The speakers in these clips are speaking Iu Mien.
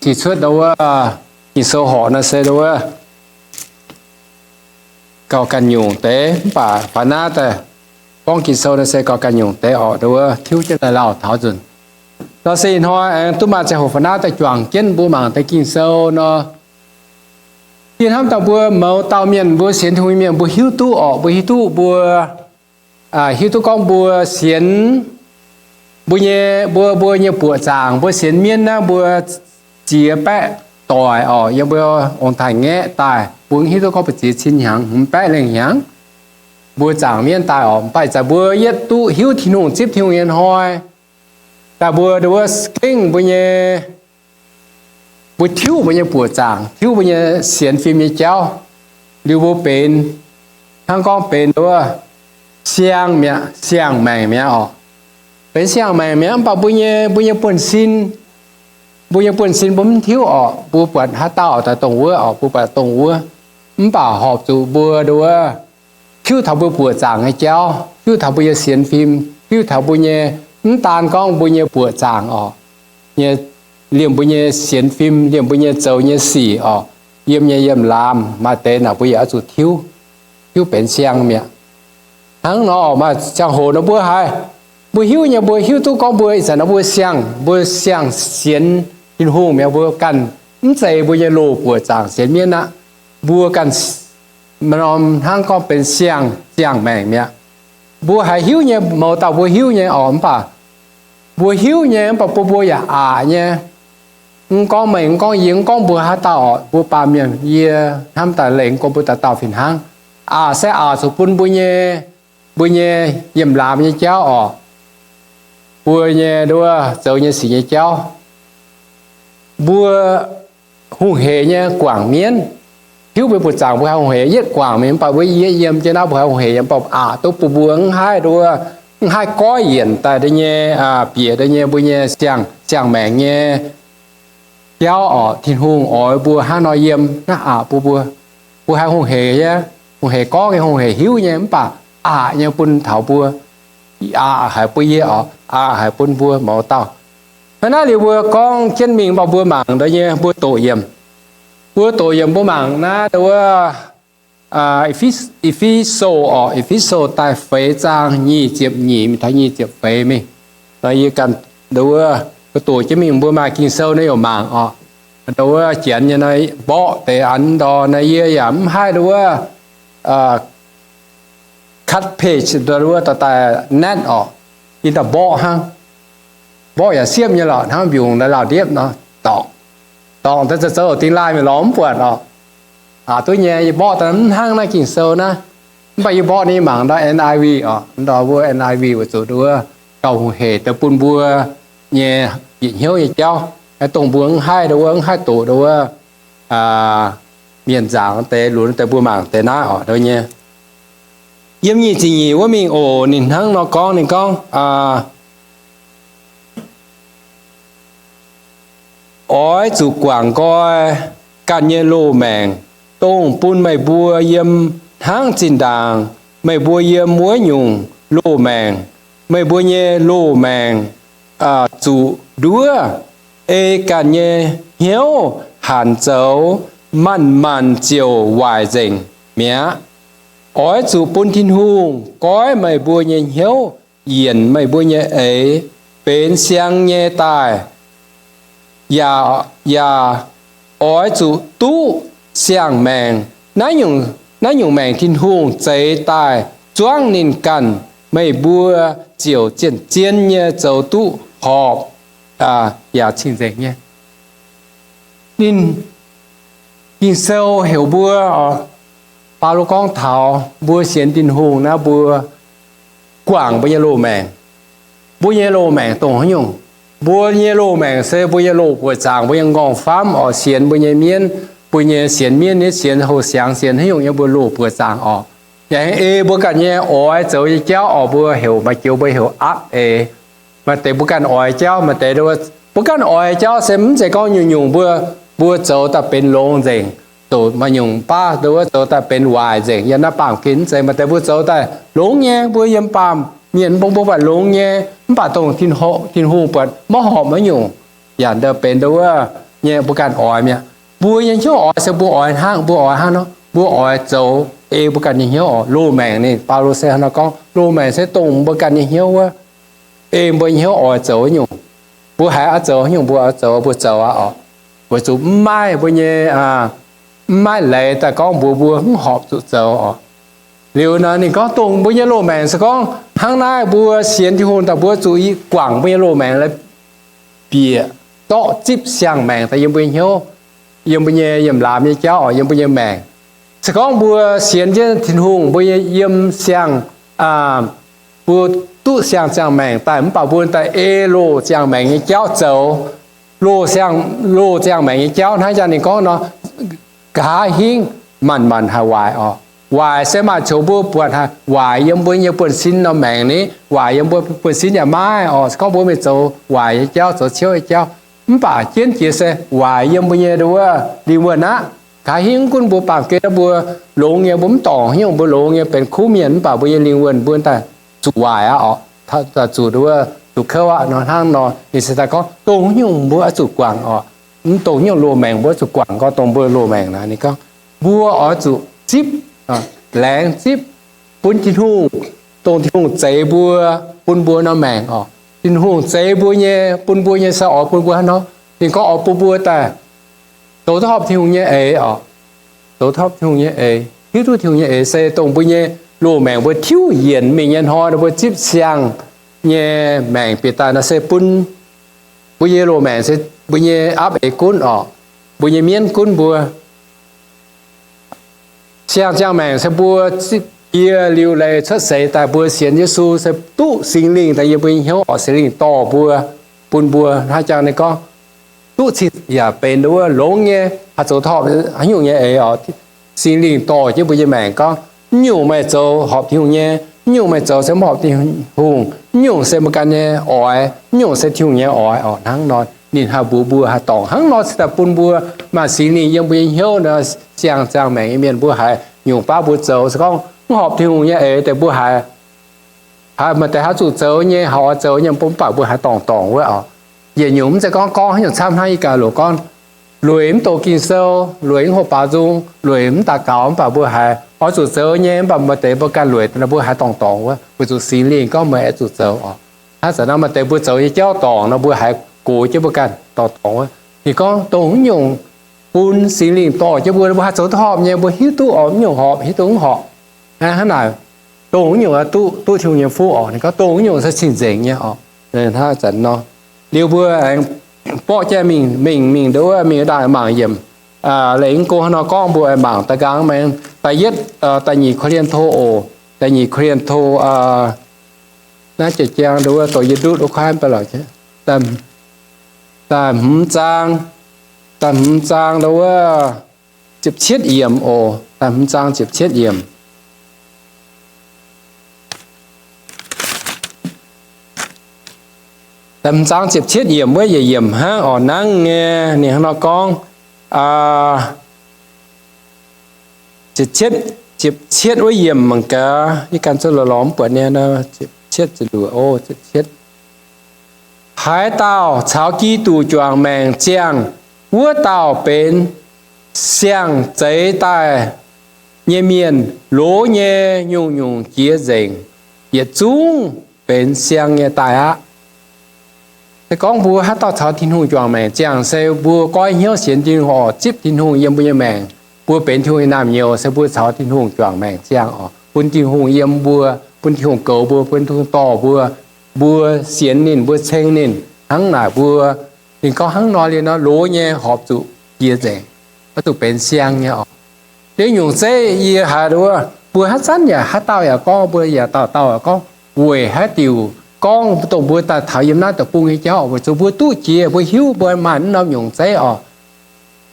Jiex cuotv ndau wuov Ging-Sou horqc naaiv se ndau wuov gauh ganh nyungc deix, mv baac faaux naaiv daaih gorngv Ging-Sou naaiv se gauh ganh nyungc deix orqc, ndau wuov tiuv jienv daaih lauh taux nzunc. Nor se ih hnoi aengx duqv maaih ziangh hoc faaux naaiv daaih juangc jienv mbuo mangc deix Ging-Sou nor, yie hnamv daaih mbuo mouz dauh mienh, mbuo sienx Tin-Hungh mienh, mbuo hiuv duqv orqc, mbuo hiuv duqv, mbuo hiuv duqv gorngv mbuo sienx mbuo nyei, mbuo, mbuo nyei buoqc zaangc, mbuo sienx mienv naaiv mbuo ziex baeqv doic orqc, yiem mbuo ong-taaix-ngaeqv daaih, mbuo hiuv duqv gorngv mbuo ziex cin hnyangx, hmz baeqv lengh hnyangx, mbuo zaangc mienv daaih orqc. Mv baac ih zanc mbuo yietv duqv hiuv Tin-Hungh, zipv Tin-Hungh nyei hnoi daaih, mbuo ndau wuov gengh mbuo nyei, mbuo tiuv mbuo nyei buoqc zaangc, tiuv mbuo nyei sienx fim nyei jauv, liuz mbuo benx, hnangv gorngv benx ndau wuov siang mi'aqv, siang-maengc mi'aqv orqc. Benx siang-maengc mi'aqv, mv baac mbuo nyei, mbuo nyei buonv-sin, mbuo nyei buonv-sin mbuo mv tiuv orqc, mbuo buatc haaix dauh daaih dongh wuov orqc, mbuo buatc dongh wuov. Mv baac horpc zuqc mbuo ndau wuov tiuv taux mbuo buoqc zaangc nyei jauv, tiuv taux mbuo nyei sienx fim, tiuv taux mbuo nyei, mv daan gorngv mbuo nyei buoqc zaangc orqc, nyei, liemh mbuo nyei sienx fim, liemh mbuo nyei zoux nyei sic orqc, yiem nyei yiem laamz maaih deix naaic mbuo yaac oix zuqc tiuv, tiuv benx siang mi'aqv. Hnangv nor orqc, maaih ziangh hoc nor mbuo haiz, mbuo hiuv nyei, mbuo hiuv duqv gorngv mbuo ih zanc nor mbuo siang, mbuo siang sienx Tin-Hungh mi'aqv, mbuo ganh mv zeiz mbuo nyei loz-buoqc zaangc sienx mienv aqv. Mbuo ganh norm hnangv gorngv benx siang, siang-maengc mi'aqv. Mbuo haiz hiuv nyei, mouz dauh mbuo hiuv nyei orqc, mv baac mbuo hiuv nyei, mv baac bun mbuo yaac aqc nyei. Mv gorngv meih, mv gorngv yie, mv gorngv mbuo haaix dauh orqc, mbuo baamh mienh yie hnamv daaih lengx gorngv mbuo dauh dauh fih hnangv. Aqc se aqc zuqc bun mbuo nyei, mbuo nyei yiem laamz nyei jauv orqc, mbuo nyei ndau wuov zoux nyei sic nyei jauv. Mbuo hungh heic nyei guangc mienv, hiuv mbuo buoqc zaangc mbuo haih hungh heic, yietv guangc mingh mv baac mbuo yie yiem jienv naaiv mbuo haih hungh heic yaac mv baac aqc duqv bun mbuo mv haih ndau wuov, mv haih goiv yienc daaih deix nyei, bieqc deix nyei mbuo nyei siang, siang-maengc nyei jauv orqc. Tin-Hungh oix mbuo hnangv nor yiem naaiv aqc bun mbuo. Mbuo haih hungh heic nyei, hungh heic gorngv nyei, hungh heic hiuv nyei, mv baac aqc nyei bun taux mbuo, aqc haic bun yie orqc, aqc haic bun mbuo mouz dauh. Hnangv naaiv liuz mbuo gorngv jienv mingh mv baac mbuo mangc deix nyei, mbuo doqc yiemc. Mbuo doqc yiemc mbuo mangc naaiv ndau wuov E^fe^so orqc, E^fe^so da'feix zaang nyic ziepc nyeic mingh taux nyic ziepc feix mingh. Nor yie ganh ndau wuov doqc jienv mingh mbuo maaih Ging-Sou naaiv youc mangc orqc. Ndau wuov janx nyei nor mborqv deix an ndor nor yie yaac mv haih ndau wuov cut page ndau wuov daaih natv orqc. Yie daaih mborqv hnangv. Mborqv yaac siepv nyei lorqc, hnangv mbiungc naaiv lauh ndiepv nor, dorngc, dorngc daaih zoux dingh laaih mingh lorz mv buatc orqc. Aqc duqv nyei, yie mborqv daaih mv hnangv naaiv Ging-Sou naaiv. Mv baac yie mborqv ninh mangc ndau N I V orqc, ndau wuov N I V weic zuqc ndau wuov gauh hungh heic deix bun mbuo nyei bieqc hnyouv nyei jauv, dongh mbuo mv haih ndau wuov, mv haih doqc ndau wuov mienh nzaangc deix lunx deix mbuo mangc deix naaiv orqc ndau nyei. Yiem nyic ziepc nyeic wuov mingh oc, ninh hnangv nor gorngv, ninh gorngv, oix zuqc guangc nqoi ganh nyei loz-maengc, dongh bun meih mbuo yiem hnangv zinh ndaangc meih mbuo yiem wuov nyungc loz-maengc. Meih mbuo nyei loz-maengc zuqc nduov, ei ganh nyei hnyouv hanc zoux, manc-manc ziouc waaic nzengc mi'aqv. Oix zuqc bun Tin-Hungh goiv meih mbuo nyei hnyouv, yienc meih mbuo nyei eix benx siang nyei daaih, yaac, yaac oix zuqc duqv siang-maengc. Naaiv nyungc, naaiv nyungc maengc Tin-Hungh zeix daaih zuangv ninh ganh, meih mbuo ziouc zien-zien nyei zoux duqv horpc yaac cing-nzengc nyei. Ninh, Ging-Sou heuc mbuo, Baulo gorngv taux mbuo sienx Tin-Hungh naaiv mbuo guangc mbuo nyei loz-maengc. Mbuo nyei loz-maengc dongh haaix nyungc? Mbuo nyei loz-maengc se mbuo nyei loz-buoqc zaangc, mbuo nyei m'nqorngv-famv orqc, sienx mbuo nyei mienv, mbuo nyei sienx mienv nyei, sienx houh siangx, sienx haaix nyungc nyei mbuo loz-buoqc zaangc orqc. Yaac ei mbuo ganh nyei oix zoux nyei jauv orqc, mbuo heuc maaih joux mbuo heuc aqv eix. Maaih deix mbuo ganh oix jauv, maaih deix mbuo ganh oix jauv se mv zeiz gorngv nyungc-nyungc mbuo, mbuo zoux daaih benx longx nzengc, doqc maaih nyungc baav nduov zoux daaih benx waaic nzengc. Yiem naaiv baamh gen mv zeiz, maaih deix mbuo zoux daaih longx nyei, mbuo yiem baamh mienh bung mbuo buatc longx nyei, mv baac dongh Tin-Hungh buatc maiv horpc maiv nyungc, yaac ndau benx nduov nyei mbuo ganh oix mi'aqv. Mbuo nyei hnyouv oix se mbuo oix hnangv, mbuo oix hnangv nor, mbuo oix zoux ei mbuo ganh nyei hnyouv oc. Loz-maengc ninh, Baulo se hnangv nor gorngv, loz-maengc se dongh mbuo ganh nyei hnyouv wuov, ei mbuo nyei hnyouv oix zoux nyungc. Mbuo haiz oix zoux nyungc mbuo oix zoux, mbuo zoux aqv oc. Weic zuqc mv maaih mbuo nyei, mv maaih leiz daaih gorngv mbuox mbuo mv horpc zuqc zoux oc. Liuz nor ninh gorngv dongh mbuo nyei loz-maengc se gorngv hnangv naaiv mbuo sienx Tin-Hungh daaih mbuo zuqc guangc mbuo nyei loz-maengc laaix bieqc zorqv zipv siang-maengc daaih yiem mbuo nyei hnyouv, yiem mbuo nyei, yiem laamz nyei jauv oc, yiem mbuo nyei maengc. Se gorngv mbuo sienx jienv Tin-Hungh, mbuo yiem siang, mbuo duqv siang ziangh maengc daaih mv baac mbuo daaih ei loz ziangh maengc nyei jauv zoux, loz siang, loz ziangh maengc nyei jauv hnangv jangx ninh gorngv nor, nqa'haav hingv manc-manc haih waaic oc. Waaic se maaih coux mbuo buatc haic, waaic yiem mbuo nyei buonv-sin norm maengc ni, waaic yiem mbuo buonv-sin yaac maiv oc. Se gorngv mbuo mingh zoux waaic nyei jauv, zoux ciouv nyei jauv, mv baac jienv jiex se waaic yiem mbuo nyei nduov lingh wuonh aqv. Nqa'haav hingv mv gunv mbuo baamh gen mbuo longx nyei, mbuo mv dorngc haaix nyungc, mbuo longx nyei benx kuv mienh, mv baac mbuo nyei lingh wuonh mbuo daaih zuqc waaic aqv oc. Daaih zuqc nduov zuqc kouv aqv nor. Hnangv nor ninh se daaih gorngv dongh haaix nyungc mbuo oix zuqc guangc oc. Mv dongh haaix nyungc loz-maengc mbuo oix zuqc guangc. Gorngv dongh mbuo loz-maengc naaic ninh gorngv mbuo oix zuqc zipv, laengz zipv bun Tin-Hungh, dongh Tin-Hungh zeix mbuo, bun mbuo norm maengc oc. Tin-Hungh zeix mbuo nyei, bun mbuo nyei se oix bun mbuo hnangv nor. Ninh gorngv oix bun mbuo daaih zoux duqv horpc Tin-Hungh nyei eix oc. Zoux duqv horpc Tin-Hungh nyei eix, hiuv duqv Tin-Hungh nyei eix se dongh mbuo nyei loz-maengc mbuo tiuv yienc mingh nyei hnoi nor mbuo zipv siang nyei maengc bieqc daaih nor se bun mbuo nyei loz-maengc se mbuo nyei apv eix gunv oc, mbuo nyei mienv gunv mbuo. Siang ziangh maengc se mbuo zipv jiex liuz leiz cuotv seix daaih mbuo sienx Yesu se duqv Singx Lingh daaih yiem mbuo nyei hnyouv oc. Singx Lingh dorh mbuo, bun mbuo hnangv jangx ninh gorngv duqv cing yaac benx nduov longx nyei, haih zoux horpc haaix nyungc nyei eix oc. Singx Lingh dorh jienv mbuo nyei maengc gorngv, mv nyungc meih zoux horpc Tin-Hungh nyei, mv nyungc meih zoux se mv horpc Tin-Hungh, mv nyungc se mbuo ganh nyei oix, mv nyungc se Tin-Hungh nyei oix oc. Hnangv nor ninh haih mbuox mbuo, haih dorngc hnangv nor cingx daaih bun mbuo maaih Singx Lingh yiem mbuo nyei hnyouv nor, siang ziangh maengc nyei mienh mbuo haiz nyungc baav mbuo zoux se gorngv mv horpc Tin-Hungh nyei eix deix mbuo haiz, haiz maaih deix haih zuqc zoux nyei, haih oix zoux nyei, mv baac mbuo haiz dorngc dorngc wuov oc. Yietc nyungc mv zeiz gorngv gorngv haaix nyungc camv hnangv yie ganh loc gorngv, lueic mv doqc Ging-Sou, lueic mv hoqc baaux nzung, lueic mv daux gaux, mv baac mbuo haiz oix zuqc zoux nyei, mv baac maaih deix mbuo ganh lueic mbuo haiz dorngc dorngc wuov, weic zuqc Singx Lingh gorngv meih oix zuqc zoux oc. Hnangv zanc naaiv maaih deix mbuo zoux nyei jauv dorngc nor mbuo haiz gox jienv mbuo ganh dorngc dorngc wuov. Ninh gorngv dongh mv nyungc bun Singx Lingh dorh jienv mbuo, mbuo haih zoux duqv horpc nyei, mbuo hiuv duqv oc, mv nyungc horpc, hiuv duqv mv horpc. Hnangv naaic, dongh mv nyungc duqv, duqv Tin-Hungh nyei fuqv oc. Ninh gorngv dongh mv nyungc se cing-nzengc nyei oc. Hnangv zanc nor, liuz mbuo aengx borqv jienv mingh, mingh, mingh nduov, mingh daaih mangc yiemc. Lengc go hnangv nor gorngv mbuo aengx mangc da'nqaang maengx da'yietv, da'nyeic Ko^lin^to oc. Da'nyeic Ko^lin^to, naaiv jiex jang nduov, doqc yie ndutv wuov kuaaiv mv baac lorqc, da'hmz zaang, da'hmz zaang nduov, ziepc cietv yiemc oc. Da'hmz zaang ziepc cietv yiemc. Da'hmz zaang ziepc cietv yiemc wuov yietc yiemc hnangv oc, nangv nyei, ninh hnangv nor gorngv, ziepc cietv, ziepc cietv wuov yiemc mangc gaax, yie ganh zuqc lorz lorz mv buatc nyei nor, ziepc cietv ziepc luoqc, o, ziepc cietv. Haaix dauh caux Giduc juangc maengc ziangh, wuov dauh benx siang-zeix daaih nyei mienh loz nyei nyungc-nyungc jiex nzengc, yietc zungv benx siang nyei daaih aqv. Se gorngv mbuo haaix dauh caux Tin-Hungh juangc maengc ziangh se mbuo goiv hnyouv sienx Tin-Hungh oc, zipv Tin-Hungh yiem mbuo nyei maengc, mbuo benx Tin-Hungh nyei naamh nyouz se mbuo caux Tin-Hungh juangc maengc ziangh oc, bun Tin-Hungh yiem mbuo, bun Tin-Hungh goux mbuo, bun Tin-Hungh dorh mbuo, mbuo sienx ninh, mbuo ceng ninh. Hnangv naaic mbuo, ninh gorngv hnangv nor liuz nor, loz nyei horpc zuqc jiex nzengc, oix zuqc benx siang nyei oc. Deix nyungc zeiv yie haiz nduov, mbuo haaix zanc yaac haaix dauh yaac gorngv, mbuo yaac dauh dauh yaac gorngv, weic haaix diuc gorngv dongh mbuo daaih taux yiem naaiv deic-bung nyei jauv, weic zuqc mbuo duqv jiex, mbuo hiuv mbuo maaih mv norm nyungc zeiv oc.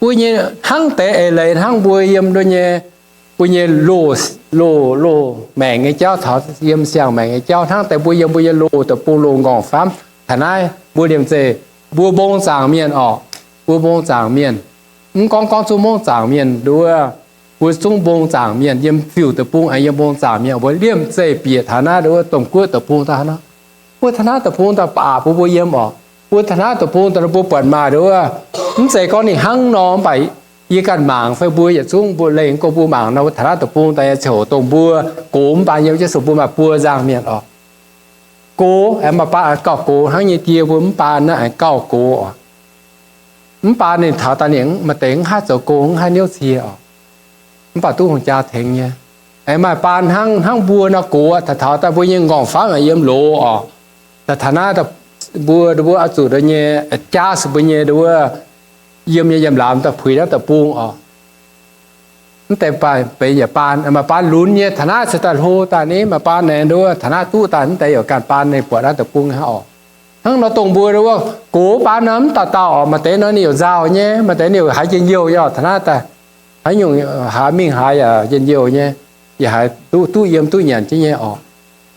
Mbuo nyei hnangv deix eix leiz hnangv mbuo yiem nduov nyei, mbuo nyei loz, loz, loz maengc nyei jauv caux yiem siang maengc nyei jauv hnangv deix mbuo yiem mbuo nyei loz deic-bung loz nqorngv famv. Taux naaiv mbuo liemh zeih mbuo mbong zaangc mienh oc, mbuo mbong zaangc mienh. Mv gorngv gorngv zungv mbong zaangc mienh nduov, mbuo zungv mbong zaangc mienh yiem fiuv deic-bung aengx yiem mbong zaangc mienh, mbuo liemh zeih bieqc taux naaiv nduov domh guoqv deic-bung daaih nor, mbuo taux naaiv deic-bung daaih baac bun mbuo yiem oc. Mbuo taux naaiv deic-bung daaih mbuo buatc maaih nduov, Mv zeiz gorngv ninh hnangv nor, mv baac yie ganh mangc fai mbuo yietc zungv mbuo lengh go mbuo mangc nor, taux naaiv deic-bung daaih nyei ziouc dongh mbuo gox mv baan yiem jienv sou mbuo maaih buo nzangc mienh oc. Gox aengx maaih baan aengx gauh gox hnangv nyei die mbuo mv baan naaiv aengx gauh gox oc. Mv baan ninh taux daaih ninh maaih deix mv haih zoux gong, mv haih niouv cie oc. Mv baac duqv hungh jaa tengx nyei. Aengx maaih baan hnangv, hnangv mbuo nor gox, taux taux daaih mbuo nyei nqorngv-famv yiem loz oc. Taux naaiv mbuo, mbuo oix zuqc nyei, jaav se mbuo nyei wuov, yiem nyei yiem laamz daaih puix naaiv deic-bung oc. Mv deix benx yietc baan, maaih baan lunx nyei, taux naaiv se daaih hlo daaih ni, maaih baan naaiv nduov, taux naaiv duqv daaih mv deix yaac ganh baan ninh buatc naaiv deic-bung hnangv oc. Hnangv nor dongh mbuo wuov gox baan nor mv dauh dauh oc, maaih deix nor ninh yaac nzauh nyei, maaih deix ninh yaac haiz njien-youh nyei oc, taux naaiv daaih haaix nyungc haaix mingh haaix yaac njien-youh nyei, yaac haiz duqv, duqv yiem duqv nyanc jienv nyei oc.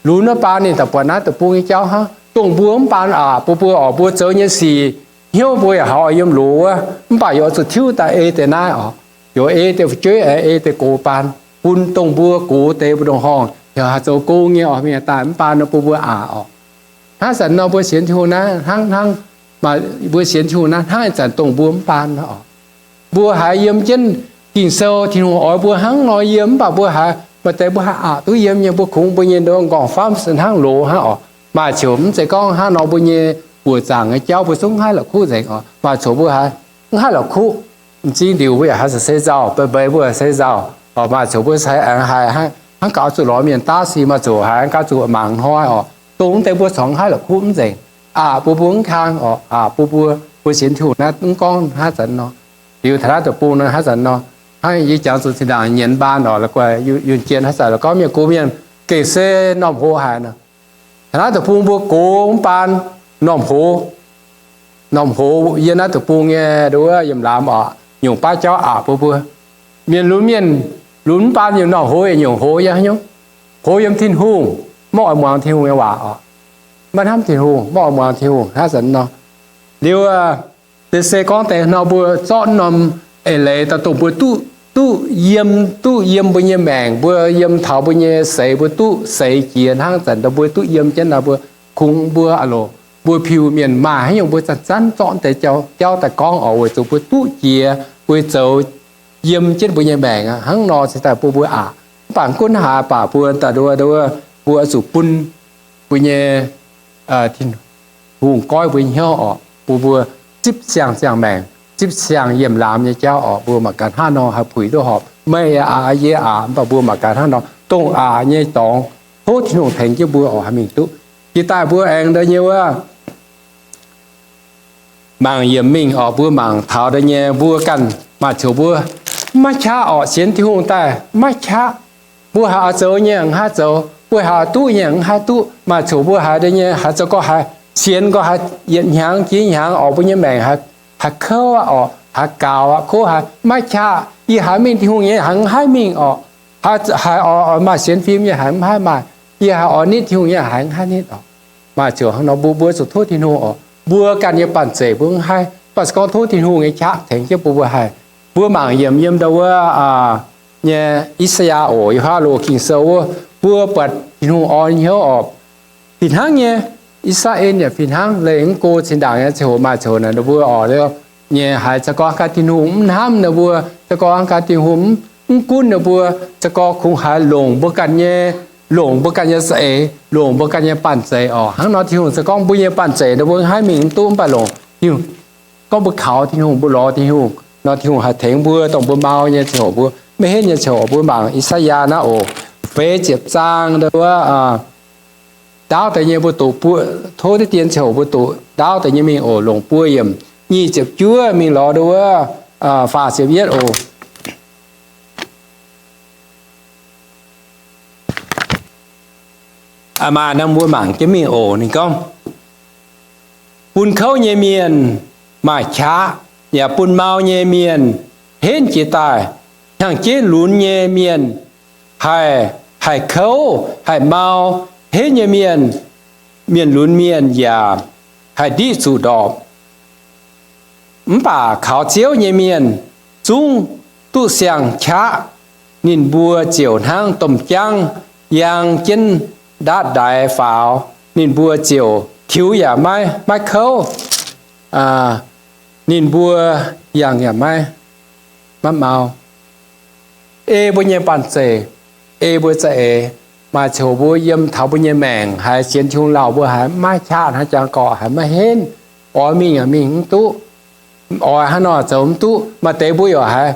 Lunx wuov baan ninh daaih buatc naaiv deic-bung nyei jauv hnangv. Dongh mbuo mv baan aqc, mbuo, mbuo oc, mbuo zoux nyei sic hnyouv mbuo yaac haiz yiem loz wuov, mv baac yaac oix zuqc tiuv daaih ei deix naaiv oc. Yaac ei deix fu'jueiv, ei deix gox baan, bun dongh mbuo gox deix mbu'ndongx horngh yaac haih zoux gong nyei oc, mingh daaih mv baan nor bun mbuo aqc oc. Hnangv zanc nor mbuo sienx Tin-Hungh naaiv hnangv, hnangv, mbuo sienx Tin-Hungh naaiv hnangv ih zanc dongh mbuo mv baan nor oc. Mbuo haiz yiem jienv Ging-Sou, Tin-Hungh oix mbuo hnangv nor yiem, mv baac mbuo haiz maaih deix mbuo haih aqc duqv yiem nyei, mbuo kungx mbuo nyei nqorngv-famv se hnangv loz hnangv oc. Maaih ziouc mv zeiz gorngv hnangv nor mbuo nyei buoqc zaangc nyei jauv mbuo zungv mv haih la'kuqv nzengc oc. Maaih ziouc mbuo haiz mv haih la'kuqv, m'zing ndiuc mbuo yaac haiz se nzauh, mbeix mbeix mbuo se nzauh oc. Maaih ziouc mbuo se aengx haiz hnangv gaax zuqc lorz mienh daav sic, maaih ziouc haiz hnangv gaax zuqc mangc hnoi oc. Dongh mv deix mbuo corc mv haih la'kuqv mv nzengc. Aqc bun mbuo mv kang oc, aqc bun mbuo, mbuo sienx Tin-Hungh naaiv mv gorngv hnangv zanc nor. Liuz taux naaiv deic-bung naaiv hnangv zanc nor, hnangv yie jangx zuqc zinh ndaangc nyienx baan oc, la'guaih yunh jien hnangv zanc la'gorngv mienh gox mienh gengh se normh hoz haic nor. Taux naaiv deic-bung mbuo gox mv baan normh hoz, normh hoz yiem naaiv deic-bung nyei nduov yiem laamz oc, nyungc baav jauv aqc bun mbuo. Mienh lunx mienh, lunx mv baan yiem normh hoz yaac nyungc hoz yiem haaix nyungc? Hoz yiem Tin-Hungh, maiv oix muangx Tin-Hungh nyei waac oc. Maiv hnamv Tin-Hungh, maiv oix muangx Tin-Hungh hnangv zanc nor. Liuz se se gorngv deix nor mbuo zorqv norm eix leiz daaih dongh mbuo duqv, duqv yiem, duqv yiem mbuo nyei maengc, mbuo yiem taux mbuo nyei seix, mbuo duqv seix jiex hnangv zanc dongh mbuo duqv yiem jienv nor, mbuo kungx mbuo aqv loc, mbuo piu mienh maaih haaix nyungc mbuo zanc-zanc zorqv deix jauv daaih gorngv oc, weic zuqc mbuo duqv jiex mbuo zoux yiem jienv mbuo nyei maengc aqv. Hnangv nor se daaih bun mbuo aqc. Mv baac gunv haaix baac mbuo daaih nduov, nduov, mbuo oix zuqc bun mbuo nyei Tin-Hungh goiv mbuo nyei hnyouv oc, bun mbuo zipv siang-ziangh maengc, zipv siang-yiem laamz nyei jauv oc, mbuo mangc gaax hnangv nor haih puix duqv horpc. Meih aqc, yie aqc, mv baac mbuo mangc gaax hnangv nor dongh aqc nyei dorngx, tov Tin-Hungh tengx jienv mbuo oc, haih mingh duqv. Jiex daaih mbuo aengx nduov nyei wuov, mangc yiemc mingh oc, mbuo mangc taux nduov nyei mbuo ganh maaih ziouc mbuo maiv qaqv oc, sienx Tin-Hungh daaih maiv qaqv. Mbuo haiz oix zoux nyei mv haih zoux, mbuo haiz oix duqv nyei mv haih duqv. Maaih ziouc mbuo haiz nduov nyei haiz zoux gorx haiz sienx gorx haiz yietc hnyangx jiex hnyangx oc, mbuo nyei maengc haiz kouv aqv oc, haiz gaux aqv, kouv haiz maiv qaqv. Yie haiz mingh Tin-Hungh nyei haiz mv haih mingh oc, haiz oix maaih sienx fim nyei haiz mv haih maaih, yie haiz oix nitv Tin-Hungh nyei haiz mv haih nitv oc. Maaih ziouc hnangv nor mbuo, mbuo zuqc tov Tin-Hungh oc. Mbuo ganh nyei banh zeic mbuo mv haih, mv baac se gorngv tov Tin-Hungh nyei qaqv tengx jienv bun mbuo haih. Mbuo mangc yiem, yiem ndau wuov nyei I^saa^yaa oc, yiem haav loz Ging-Sou wuov, mbuo buatc Tin-Hungh orn hnyouv oc. Fih hnangv nyei, I^saa^laa^en yaac fih hnangv, leih mv go cin-ndaangc nyei ziangh hoc maaih ziouc naaic ninh mbuo oc, nyei haiz za'gengh gaax Tin-Hungh mv hnamv ninh mbuo, za'gengh gaax Tin-Hungh mv gunv ninh mbuo, za'gengh kungx haiz longc mbuo ganh nyei, longc mbuo ganh nyei za'eix, longc mbuo ganh nyei banh zeic oc. Hnangv nor Tin-Hungh se gorngv mbuo nyei banh zeic ninh mbuo mv haih mingh mv duqv, mv baac longc Tin-Hungh gorngv mbuo kaux Tin-Hungh, mbuo lorz Tin-Hungh nor, Tin-Hungh haih tengx mbuo, dongh mbuo mau nyei ziangh hoc, mbuo maiv henv nyei ziangh hoc, mbuo mangc I^saa^yaa naaiv oc, feix ziepc zaang wuov, ndaauv deix nyei mbuo doqc buo, tov deix dien ziangh hoc mbuo doqc ndaauv deix nyei mingh oc, longc buo yiemc, nyic ziepc juov mingh lorz nduov wuov faah ziepc yietv oc. Maaih norm mbuo mangc jienv mingh oc. Ninh gorngv, bun kouv nyei mienh maaih qaqv, yaac bun mau nyei mienh henv jiez daaih. Hnyangx-jeiv lunx nyei mienh haih, haih kouv, haih mau. Henv nyei mienh, mienh lunx mienh yaac haih ndiqv zuqc ndorpc. Mv baac kaux Ziouv nyei mienh zungv duqv siang-qaqv. Ninh mbuo ziouc hnangv domh jaangv yang jienv ndaatv ndaix faaux. Ninh mbuo ziouc tiux yaac maiv, maiv kouv, Ninh mbuo yangh yaac maiv, maiv mau. Ei mbuo nyei banh zeic, ei mbuo za'eix, maaih ziangh hoc mbuo yiem taux mbuo nyei maengc haiz sienx Tin-Hungh lauh mbuo haiz maiv qaqv hnangv, jangx gorqv haiz maiv henv, oix mingh yaac mingh mv duqv, oix hnangv nor zoux mv duqv. Maaih deix mbuo yaac haiz,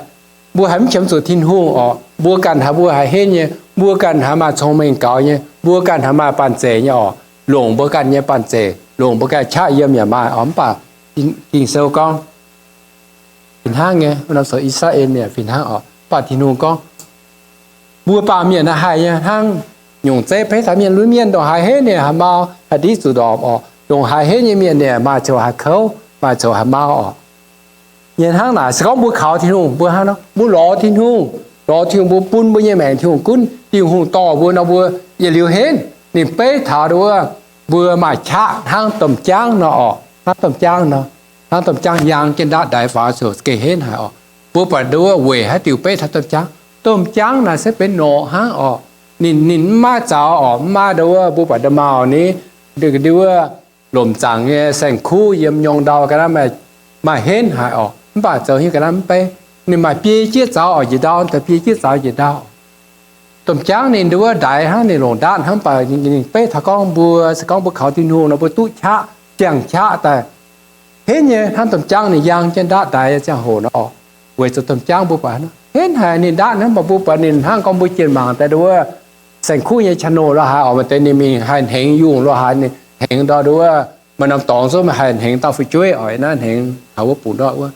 mbuo haiz mv qiemx zuqc Tin-Hungh orqc, mbuo ganh haiz mbuo haiz henv nyei, mbuo ganh haiz maaih cong-mengh gaux nyei, mbuo ganh haiz maaih banh zeic nyei orqc, longc mbuo ganh nyei banh zeic, longc mbuo ganh qaqv yiem yaac maaih orqc. Mv baac Ging-Sou gorngv fih hnangv nyei, wuov norm sou I^saa^laa^en Mienh fih hnangv orqc. Mv baac Tin-Hungh gorngv, mbuo baamh mienh naaiv haih nyei hnangv nyungc zeiv beiv taux mienh, lunx mienh ndongc haaix henv ninh haih mau, haih ndiqv zuqc ndorpc orqc. Ndongc haaix henv nyei mienh ninh maaih ziangh hoc haih kouv, maaih ziangh hoc haih mau orqc. Nyei hnangv naaic, se gorngv mbuo kaux Tin-Hungh, mbuo hnangv nor, mbuo lorz Tin-Hungh, lorz Tin-Hungh mbuo bun mbuo nyei maengc Tin-Hungh gunv, Tin-Hungh dorh mbuo nor, mbuo yietc liuz henv. Ninh beiv taux wuov, mbuo maaih qaqv hnangv domh jaangv nor orqc, hnangv domh jaangv nor, hnangv domh jaangv yangh jienv ndaatv ndaix faaux ziouc gengh henv haic orqc. Mbuo buatc nduov weic haaix diuc beiv taux domh jaangv? Domh jaangv naaic se benx norqc hnangv orqc. Ninh, ninh mv maaih zaux orqc, mv maaih nduov mbuo buatc nda'maauh ni, nduov lomc zaangc nyei saeng-kuv yiem nyorng ndau ga'naaiv maaih henv haic orqc, mv baac zoux haaix ga'naaiv mv beiv. Ninh maaih biei jieqv zaux orqc, njiec ndau daaih biei jieqv zaux njiec ndau. Domh jaangv ninh nduov ndaix hnangv, ninh longc ndaatv hnangv, mv baac ninh beiv taux gorngv mbuo, se gorngv mbuo kaux Tin-Hungh nor, mbuo duqv qaqv, siang-qaqv daaih henv nyei hnangv domh jaangv ninh yangh jienv ndaatv ndaix ziangh hoc nor orqc. Weic zuqc domh jaangv mbuo buatc henv haic, ninh ndaatv hnangv, mv baac mbuo buatc ninh hnangv gorngv mbuo jienh mangc daaih nduov saeng-kuv nyei channel lorqc haaix orqc, maaih deix ninh mingh haih hnengx yungh lorqc haaix, ninh hnengx ndau nduov maaih norm dorngx zungv maaih haih hnengx dauh fu'jueiv orqc, naaiv hnengx taux wuov bungx ndortv wuov,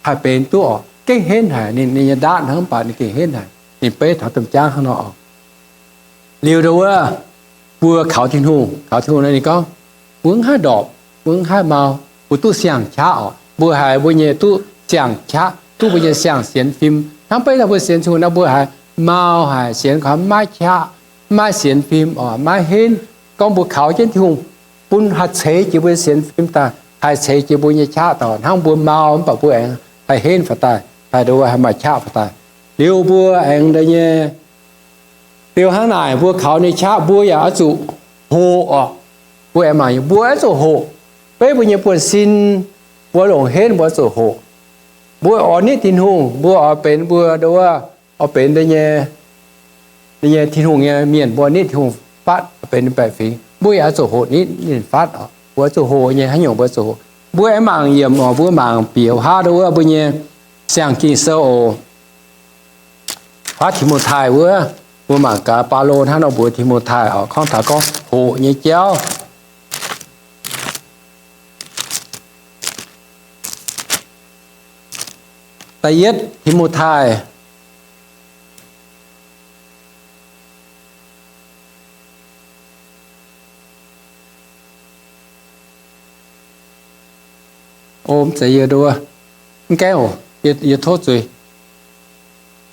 haih benx duqv orqc, gengh henv haic. Ninh, ninh nyei ndaatv hnangv, mv baac ninh gengh henv haic, ninh beiv taux domh jaangv hnangv nor orqc. Liuz nduov, mbuo kaux Tin-Hungh, kaux Tin-Hungh nor ninh gorngv, mbuo mv haih ndorpc, mbuo mv haih mau, mbuo duqv siang-qaqv orqc. Mbuo haiz mbuo nyei duqv siang-qaqv, duqv mbuo nyei siang-sienx fim. Hnangv beiv daaih mbuo sienx Tin-Hungh nor mbuo haiz mau haic, sienx kaux maiv qaqv, maiv sienx fim orqc, maiv henv. Gorngv mbuo kaux jienv Tin-Hungh bun haih ceix jiex mbuo sienx fim daaih, haih ceix jiex mbuo nyei qaqv daaih, hnangv mbuo mau mv baac mbuo aengx haih henv faaux daaih, haih nduov haih maaih qaqv faaux daaih. Liuz mbuo aengx nduov nyei, liuz hnangv naaic mbuo kaux ninh qaqv mbuo yaac oix zuqc hoqc orqc. Mbuo aengx mangc, mbuo oix zuqc hoqc. Beiv mbuo nyei buonv-sin, mbuo longc henv mbuo oix zuqc hoqc. Mbuo oix nitv Tin-Hungh, mbuo oix benx mbuo nduov, oix benx nyei, nyei Tin-Hungh nyei mienh, mbuo nitv Tin-Hungh fatv benx ninh baeqc fingx, mbuo yaac oix zuqc hoqc nitv ninh fatv orqc. Mbuo oix zuqc hoqc nyei, haaix nyungc mbuo zuqc hoqc. Mbuo aengx mangc yiemc oc, mbuo mangc bieqc wuov haav nduov wuov mbuo nyei siang-Ging-Sou oc. Fatv Ti^mo^tai wuov, mbuo mangc gaax Baulo hnangv nor mbuox Ti^mo^tai oc, gorngv taux gorngv hoqc nyei jauv. Da'yietv Ti^mo^tai. O, mv zeiz yie nduov, mv gaengh oc, yie, yie tov zuiz,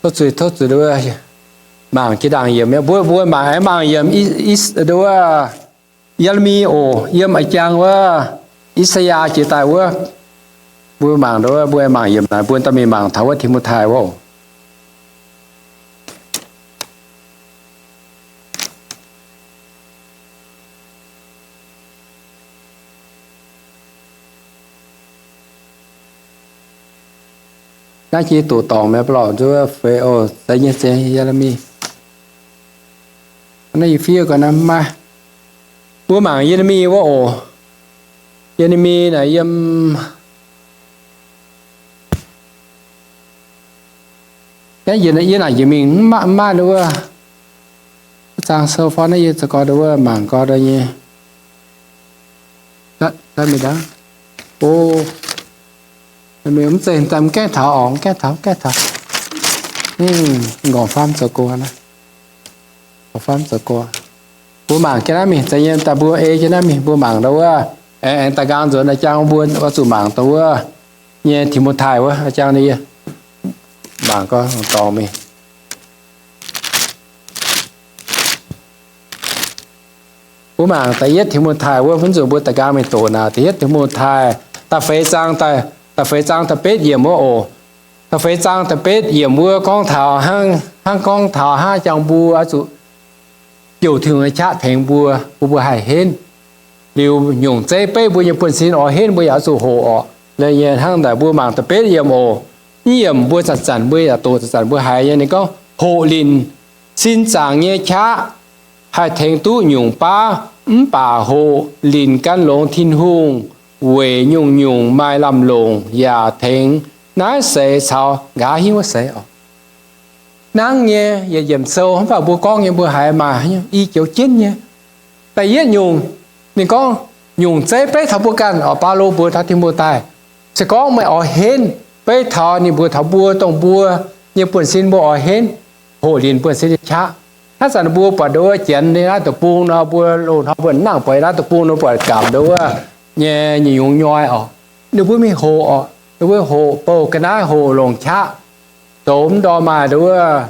tov zuiz, tov zuiz nduov, mangc jiex ndaangc yiemc mi'aqv. Mbuo, mbuo mangc, mangc yiemc i, i, nduov, Ye^le^mi oc, yiem a'jang wuov, I^saa^yaa jiex daaih wuov, mbuo mangc nduov, mbuo mangc yiemc naaic, mbuo daaih mingh mangc taux wuov Ti^mo^tai wuov oc. Naaiv jiex doqc dorngc mi'aqv, ba'lauc nzuov feix oc, zeiz nyei, zeiz nyei, Ye^le^mi. Naaiv yie fiev gau naaiv maiv. Mbuo mangc Ye^le^mi wuov oc. Ye^le^mi naaic yiem, yie, yie naaic yie mingh mv maaih, mv maaih wuov, wuov zaang sou fai naaiv yie za'gengh wuov mangc gau nyei. O, mv zeiz daaih mv gaengh taux orqc, mv gaengh taux, mv gaengh taux. Nqorngv-famv zoux go naaiv. Nqorngv-famv zoux go. Mbuo mangc jienv naaiv mingh, za'gengh daaih mbuo ei jienv naaiv mingh, mbuo mangc dongh wuov, aengx, aengx daaih nqaang nzuonx aa, jang mbuo oix zuqc mangc dongh wuov nyei Ti^mo^tai wuov, aa, jang nyei mangc gau dorngx mingh. Mbuo mangc da'yietv Ti^mo^tai wuov, mv zuqc mbuo da'nqaang mingh doqc naaic. Da'yietv Ti^mo^tai da'feix zaang, da'feix zaang da'betv yiemc wuov oc. Da'feix zaang da'betv yiemc wuov gorngv taux hnangv, hnangv gorngv taux hnangv jangx mbuo oix zuqc jouh Tin-Hungh nyei qaqv tengx mbuo, bun mbuo haih henv. Liuz nyungc zeiv beiv mbuo nyei buonv-sin oix henv, mbuo yaac oix zuqc hoqc orqc. Hnangv naaic mbuo mangc da'betv yiemc oc. Yiem mbuo zanc-zanc mbuo yaac doqc, zanc-zanc mbuo haiz nyei. Ninh gorngv, hoqc linc sin zaangc nyei qaqv haih tengx duqv nyungc baav, mv baac hoqc linc gan longx Tin-Hungh weic nyungc-nyungc maaih lamh longc yaac tengx naaiv seix caux nqa'haav hingv wuov seix oc. Hnangv nyei, yietc yiemc sou mv baac mbuo gorngv nyei mbuo haiz maaih i joux jienv nyei. Da'yietv nyungc, ninh gorngv nyungc zeiv beiv taux mbuo ganh oc. Baulo mbuox taux Tin-Hungh daaih, se gorngv meih oix henv beiv taux ninh mbuo, taux mbuo, dongh mbuo nyei buonv-sin mbuo oix henv, hoqc linc buonv-sin nyei qaqv. Hnangv zanc mbuo buatc nduov wuov janx nyei naaiv deic-bung nor, mbuo loz-hnoi mbuo nangh buatc naaiv deic-bung nor, buatc gamh nduov wuov nyei nyungc-nyungc nyoi oc. Ninh mbuo mingh hoqc oc. Ninh mbuo hoqc bouh ga'naaiv, hoqc longc qaqv, zoux mv ndorm maaih nduov wuov,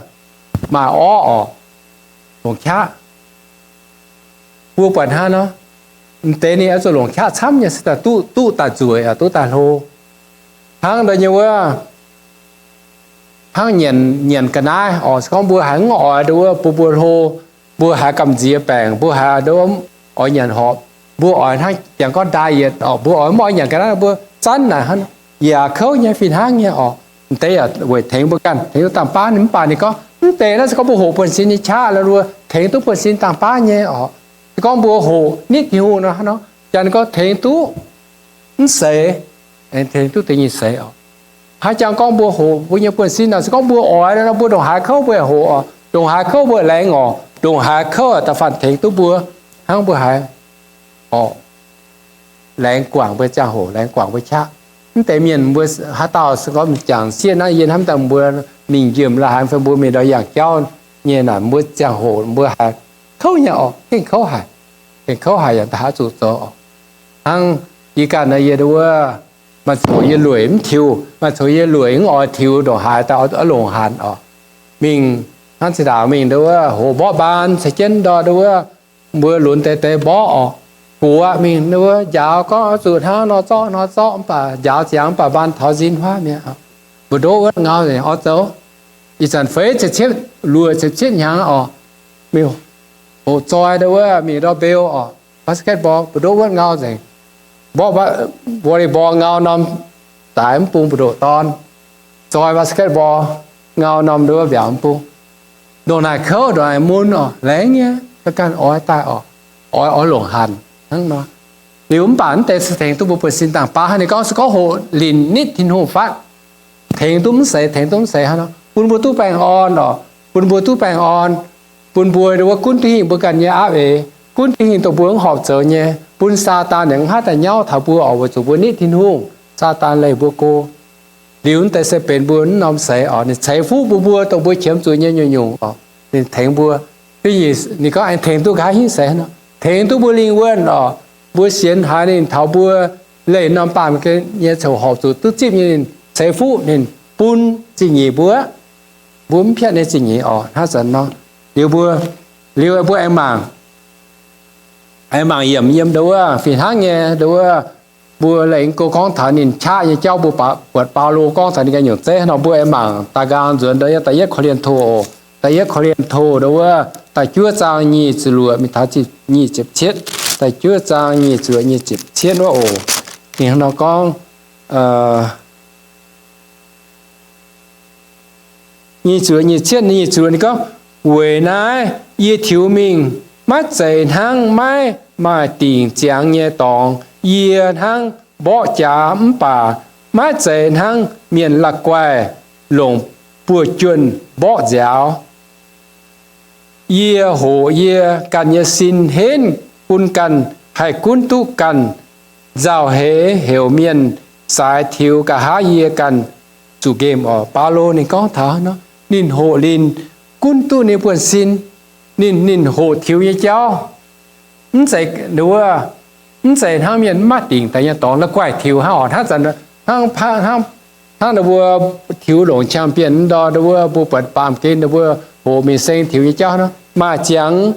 maaih orv oc, longc qaqv. Mbuo buatc hnangv nor, m'deix ninh oix zuqc longc qaqv camv nyei se daaih duqv, duqv daaih nzueic, duqv daaih hlo. Hnangv nduov nyei wuov, hnangv nyanc, nyanc ga'naaiv oc. Se gorngv mbuo haiz mv oix nduov wuov, mbuo, mbuo hlo, mbuo haiz gamh nziex baengc, mbuo haiz nduov oix nyanc horpc, mbuo oix hnangv jangx gorngv diet oc, mbuo oix mv oix nyanc ga'naaiv, mbuo zanv naaic hnangv, yaac kouv nyei, fih hnangv nyei oc. M'deix yaac weic tengx mbuo ganh, tengx duqv dangh baav ninh. Mv baac ninh gorngv mv deix naaiv se gorngv mbuo hoqc buonv-sin nyei qaqv lorh, tengx duqv buonv-sin dangh baav nyei oc. Se gorngv mbuo hoqc nitv Tin-Hungh nor hnangv nor, janx gorngv tengx duqv mv seix, tengx duqv deix nyei seix oc. Haaix jangx gorngv mbuo hoqc mbuo nyei buonv-sin nor, se gorngv mbuo oix nor, mbuo ndongc haaix kouv mbuo yaac hoqc oc. Ndongc haaix kouv mbuo laengz oc. Ndongc haaix kouv da'faanh tengx duqv mbuo, hnangv mbuo haiz oc, laengz guangc mbuo ziangh hoc, laengz guangc mbuo qaqv. Mv deix mienh mbuo haaix dauh se gorngv jangx sieqv naaiv yie hnamv daaih mbuo mingh njiemh la'haaix fai mbuo mingh ndau yangh jauv nyei naaic, mbuo ziangh hoc mbuo haiz kouv nyei oc, gengh kouv haic. Gengh kouv haic yaac da'haaix zuqc zoux oc. Hnangv yie ganh nor, yie nduov wuov, maaih coc yie lueic mv tiux, maaih coc yie lueic mv oix tiux, ndongc haaix daaih oix longc hanc oc. Mingh hnangv zinh ndaangc mingh nduov wuov hoqc mborqv mbaan caux jienv ndor nduov wuov, mbuo lunx deix deix mborqv oc. Guoqv mingh nduov wuov njaaux gorngv oix zuqc hnangv nor zorqv nor zorqv, mv baac njaaux ziangx mv baac mbaan taux nzin huaav mi'aqv. Mbu'ndoqv wuov ngau nzengc oix zoux. Ih zanc feix ziepc cietv, luoqc ziepc cietv hnyangx oc, mingh hoqc zoi nduov wuov mingh ndor mbeu oc, basketball, mbu'ndoqv wuov ngau nzengc. Mborqv volleyball ngau norm daic mv bung mbu'ndoqv dorn. Zoi basketball ngau norm nduov mbiaauc mv bung. Ndongc naaic kouv, ndongc naaic mun oc, laengz nyei, ganh ganh oix daaih oc, oix, oix longc hanc hnangv nor. Liuz mv baac mv deix se tengx duqv mbuo buonv-sin dangh baav hnangv. Ninh gorngv se gorngv hoqc linc nitv Tin-Hungh fatv, tengx duqv mv seix, tengx duqv mv seix hnangv nor, bun mbuo duqv baengh orn oc, bun mbuo duqv baengh orn, bun mbuo nduov wuov gunv duqv hingh mbuo ganh nyei aapv eix, gunv duqv hingh dongh mbuo mv horpc zoux nyei, bun Saadaan yaac mv haih daaih nyauv taux mbuo oc, weic zuqc mbuo nitv Tin-Hungh, Saadaan leih mbuo go. Liuz mv deix se benx mbuo mv norm seix oc. Ninh ceix fuqv bun mbuo dongh mbuo qiemx zuqc nyei nyungc-nyungc oc. Ninh tengx mbuo. Ninh gorngv aengx tengx duqv nqa'haav hingv seix nor, tengx duqv mbuo lingh wuonh oc. Mbuo sienx haaix ninh taux mbuo leih norm baamh gen nyei coc horpc zuqc duqv zipv nyei, ninh ceix fuqv, ninh bun zingh nyeic mbuo. Mbuo mv piatv nyei zingh nyeic oc. Hnangv zanc nor, liuz mbuo, liuz mbuo aengx mangc, aengx mangc yiemc yiem nduov wuov fih hnangv nyei nduov wuov, mbuo leih go gorngv taux ninh qaqv nyei jauv, mbuo buatc Baulo gorngv taux ninh ganh nyungc zeiv nor, mbuo aengx mangc daaih nqaang nzuonx nduov yiem da'yietv Ko^lin^to oc. Da'yietv Ko^lin^to nduov wuov da'juov zaang nyic ziepc luoqc mingh taux nyic ziepc cietv. Da'juov zaang nyic ziepc luoqc nyic ziepc cietv wuov oc. Ninh hnangv nor gorngv, nyic ziepc nyic ziepc cietv, nyic ziepc luoqc ninh gorngv, weic naaiv yie tiux mingh maiv zeiz hnangv maiv maaih dingc ziangx nyei dorngx. Yie hnangv mborqv jaax mv baac maiv zeiz hnangv mienh la'guaih longc buoz-juonh mborqv nziaaux. Yie hoqc yie ganh nyei sin henv bun ganh haih gunv duqv ganh nzauh heix heuc mienh saaix tiux nqa'haav yie ganh zuqc nqemh oc. Baulo ninh gorngv taux nor, ninh hoqc linh gunv duqv ninh buonv-sin, ninh, ninh hoqc tiux nyei jauv. Mv zeiz nduov, mv zeiz hnangv mienh mv maaih dingc daaih nyei dorngx la'guaih tiux hnangv oc. Hnangv zanc, hnangv, hnangv, hnangv nduov mbuo tiux longc qangx bienh ndor, nduov mbuo, mbuo buatc baamh gen nduov mbuo hoqc mingh seng tiux nyei jauv nor, maaih ziangx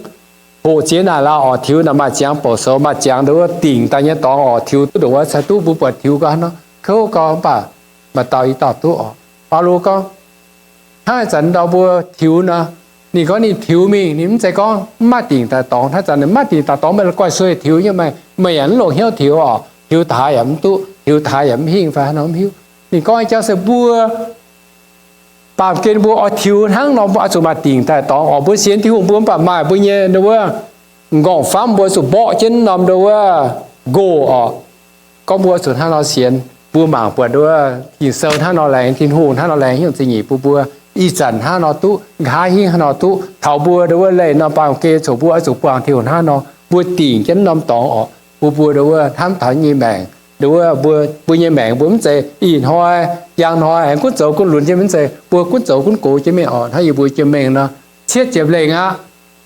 hoqc ziex naaic lauh oc, tiux naaic maaih ziangx bouc soux, maaih ziangx nduov mbuo dingc daaih nyei dorngx oc, tiux duqv ndongc wuov cai duqv mbuo buatc tiux gau nor, kouv gau mv baac maaih dauh i dauh duqv oc. Baulo gorngv, hnangv zanc ndor mbuo tiux nor, ninh gorngv ninh tiux mingh, ninh mv zeiz gorngv mv maaih dingc daaih dorngx. Hnangv zanc ninh mv maaih dingc daaih dorngx, meih la'guaih sueih tiux nyei, meih, meih yaac mv longc hnyouv tiux oc, tiux daaih yaac mv duqv. Liuz taaix yaac mv hingh fai haaix nor mv hiuv. Ninh gorngv nyei jauv se mbuo baamh gen mbuo oix tiux hnangv nor, mbuo oix zuqc maaih dingc daaih dorngx oc. Mbuo sienx Tin-Hungh mbuo mv baac maaih mbuo nyei nduov wuov nqorngv-famv mbuo zuqc mborqv jienv norm nduov wuov nqoh oc. Gorngv mbuo zuqc hnangv nor sienx, mbuo mangc buatc nduov wuov Ging-Sou hnangv nor laengz, Tin-Hungh hnangv nor laengz hnyouv zingh nyeic bun mbuo. Ih zanc hnangv nor duqv, nqa'haav hingv hnangv nor duqv, taux mbuo nduov wuov leih norm baamh gen coc mbuo oix zuqc buangh Tin-Hungh hnangv nor, mbuo dingc jienv norm dorngx oc, bun mbuo nduov wuov hnamv taux nyei maengc. Nduov wuov mbuo, mbuo nyei maengc mbuo mv zeiz ih hnoi, njang hnoi aengx gunv zoux gunv lunx jienv mingh, mv zeiz mbuo gunv zoux gunv gox jienv mingh oc. Hnangv yie mbuo jiex mengh nor, cietv jiex lengh aqv,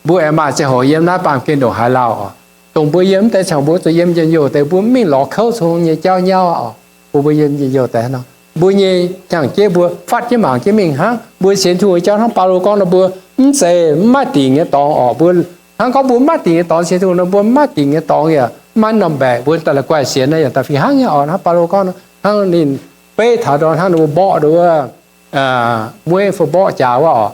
mbuo aengx maaih ziangh hoc yiem naaiv baamh gen ndongc haaix lauh oc. Dongh mbuo yiem mv deix ziangh hoc mbuo zuqc yiem njien-youh deix, mbuo mv mingh lorz kouv cong nyei jauv nyauv oc. Mbuo, mbuo yiem njien-youh deix nor, mbuo nyei hnyangx-jeiv mbuo fatv jienv mangc jienv mingh hnangv. Mbuo sienx Tin-Hungh nyei jauv hnangv Baulo gorngv nor, mbuo mv zeiz mv maaih dingc nyei dorngx oc. Mbuo hnangv gorngv mbuo mv maaih dingc nyei dorngx sienx Tin-Hungh nor, mbuo mv maaih dingc nyei dorngx yaac mv maaih norm mbaeqc, mbuo daaih la'guaih sienx naaiv yaac daaih fih hnangv nyei oc. Hnangv Baulo gorngv nor, hnangv ninh beiv taux nor, hnangv ninh mbuo mborqv nduov wuov mueiv fai mborqv jaax wuov oc.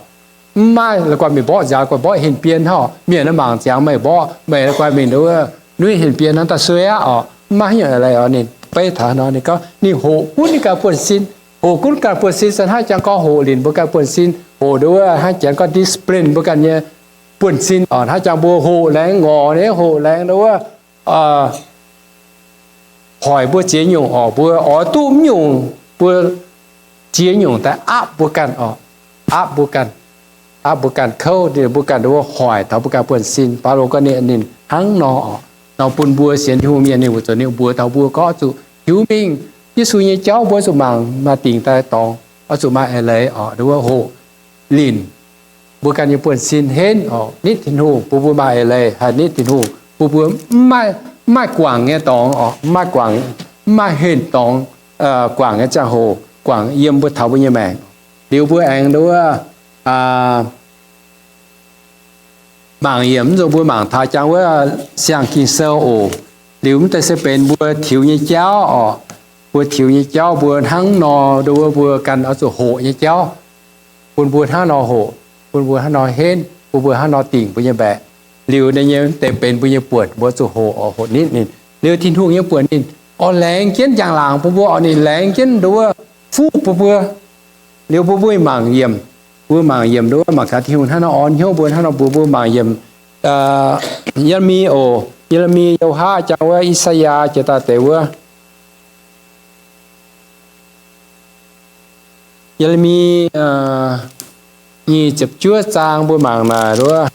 Mv maaih la'guaih mingh mborqv nziaaux, la'guaih mborqv henh bien hnangv oc. Mienh naaiv mangc ziangx meih mborqv, meih la'guaih mingh nduov wuov nuiv henh bien hnangv daaih suei aqv oc. Mv maaih haaix nyungc leiz oc. Ninh beiv taux nor ninh gorngv ninh hoqc gunv ninh ganh buonv-sin. Hoqc gunv ganh buonv-sin se hnangv jangx gorngv hoqc linc mbuo ganh buonv-sin. Hoqc nduov wuov hnangv janx gorngv discipline mbuo ganh nyei buonv-sin oc. Hnangv jangx mbuo hoqc laengz ngorc nyei, hoqc laengz nduov wuov hoic mbuo ziex nyungc oc. Mbuo oix duqv mv nyungc mbuo ziex nyungc daaih aapv mbuo ganh oc. Aapv mbuo ganh, aapv mbuo ganh kouv, mbuo ganh nduov wuov hoic taux mbuo ganh buonv-sin. Baulo gorngv ninh, ninh hnangv nor oc. Nor bun mbuo sienx Tin-Hungh mienh ninh weic zuqc ninh mbuox taux mbuo gorngv oix zuqc hiuv mingh Yesu nyei jauv, mbuo oix zuqc mangc maaih dingc daaih dorngx, oix zuqc maaih eix leiz oc. Nduov wuov hoqc linc mbuo ganh nyei buonv-sin henv oc, nitv Tin-Hungh, bun mbuo maaih eix leiz haih nitv Tin-Hungh, bun mbuo mv maaih, mv maaih guangc nyei dorngx oc, mv maaih guangc, mv maaih henh dorngx guangc nyei ziangh hoc guangc yiem mbuo taux mbuo nyei maengc. Liuz mbuo aengx nduov wuov mangc yiemc, mv nzunc mbuo mangc taux jangx wuov siang-Ging-Sou oc. Liuz mv deix se benx mbuo tiux nyei jauv oc. Mbuo tiux nyei jauv mbuo hnangv nor, nduov wuov mbuo ganh oix zuqc hoqc nyei jauv, bun mbuo hnangv nor hoqc, bun mbuo hnangv nor henv, bun mbuo hnangv nor dingc mbuo nyei mbaeqc. Liuz ninh nyei deix benx mbuo nyei buonc, mbuo zuqc hoqc oc, hoqc nitv ninh. Liuz Tin-Hungh nyei buonc ninh oix laengz jienv njang-laangc bun mbuo oc, ninh laengz jienv nduov wuov fuqv bun mbuo. Liuz mbuo mbuo mangc yiemc, mbuo mangc yiemc nduov wuov mangc gaax Tin-Hungh hnangv nor orn hnyouv mbuo, hnangv nor mbuox mbuo mangc yiemc Ye^le^mi oc. Ye^le^mi, Ye^le^mi, Ye^le^mi, Ye^le^mi, Ye^le^mi, Ye^le^mi, Ye^le^mi, nyic ziepc juov zaang mbuo mangc naaic wuov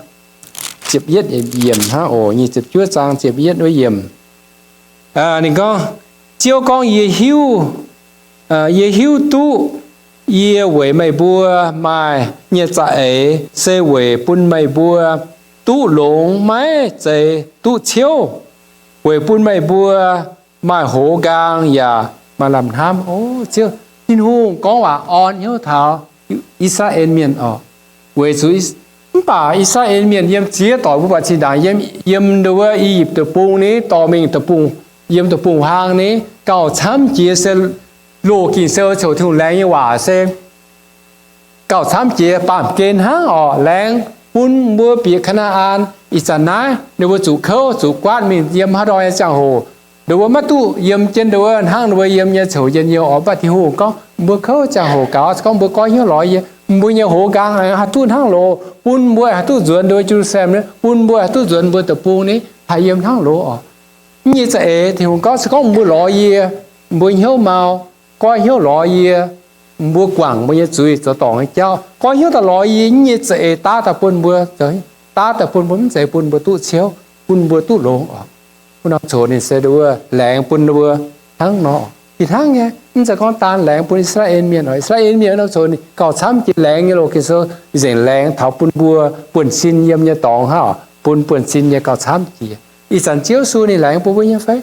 ziepc yietv yiemc hnangv oc. Nyic ziepc juov zaang ziepc yietv wuov yiemc. Ninh gorngv, Ziouv gorngv, Yie hiuv, yie hiuv duqv yie weic meih mbuo maaih nyei za'eix se weic bun meih mbuo duqv longx, maiv zeiz duqv ciouv, weic bun meih mbuo maaih hoz nqaang yaac maaih lamh hnamv. O Ziouv, Tin-Hungh gorngv waac orn hnyouv taux I^saa^laa^en Mienh oc. Weic zuqc mv baac I^saa^laa^en Mienh yiem ziex doic mbuo buatc zinh ndaangc yiem, yiem nduov wuov I^yipv Deic-Bung ni dorh mingh, yiem deic-bung-huaang ni gauh camv jiex se loz Ging-Sou ziouc Tin-Hungh laengz nyei waac se gauh camv jiex baamh gen hnangv oc. Laengz bun mbuo bieqc Kaa^naa^an. Ih zanc naaiv ninh mbuo zuqc kouv zuqc guaatv mingh yiem haaix ndau nyei ziangh hoc, ninh mbuo maiv duqv yiem jienv nduov wuov hnangv ninh mbuo yiem nyei ziouc njien-youh oc. Mv baac Tin-Hungh gorngv mbuo kouv ziangh hoc gaux, se gorngv mbuo goiv hnyouv lorz yie, mbuo nyei hoz nqaang haih duqv hnangv loz, bun mbuo haih duqv nzuonx nduov Ye^lu^saa^lem, bun mbuo haih duqv nzuonx mbuo deic-bung ni haih yiem hnangv loz oc. Nyei za'eix Tin-Hungh gorngv, se gorngv mbuo lorz yie, mbuo hnyouv mau, goiv hnyouv lorz yie, mbuo guangc mbuo nyei zuiz zoux dorngc nyei jauv, goiv hnyouv daaih lorz yie, nyei za'eix daav daaih bun mbuo, daav daaih bun mbuo, mv zeiz bun mbuo duqv ciouv, bun mbuo duqv longx oc. Wuov norm coc ninh se nduov wuov laengz bun mbuo hnangv nor. Fih hnangv nyei, mv zeiz gorngv daan laengz bun I^saa^laa^en Mienh oc. I^saa^laa^en Mienh wuov norm coc ninh gauh camv jiex laengz nyei loz Ging-Sou nzengc laengz taux bun mbuo buonv-sin yiem nyei dorngx hnangv oc, bun buonv-sin nyei gauh camv jiex. Ih zanc Ziouv Yesu ninh laengz bun mbuo nyei fai?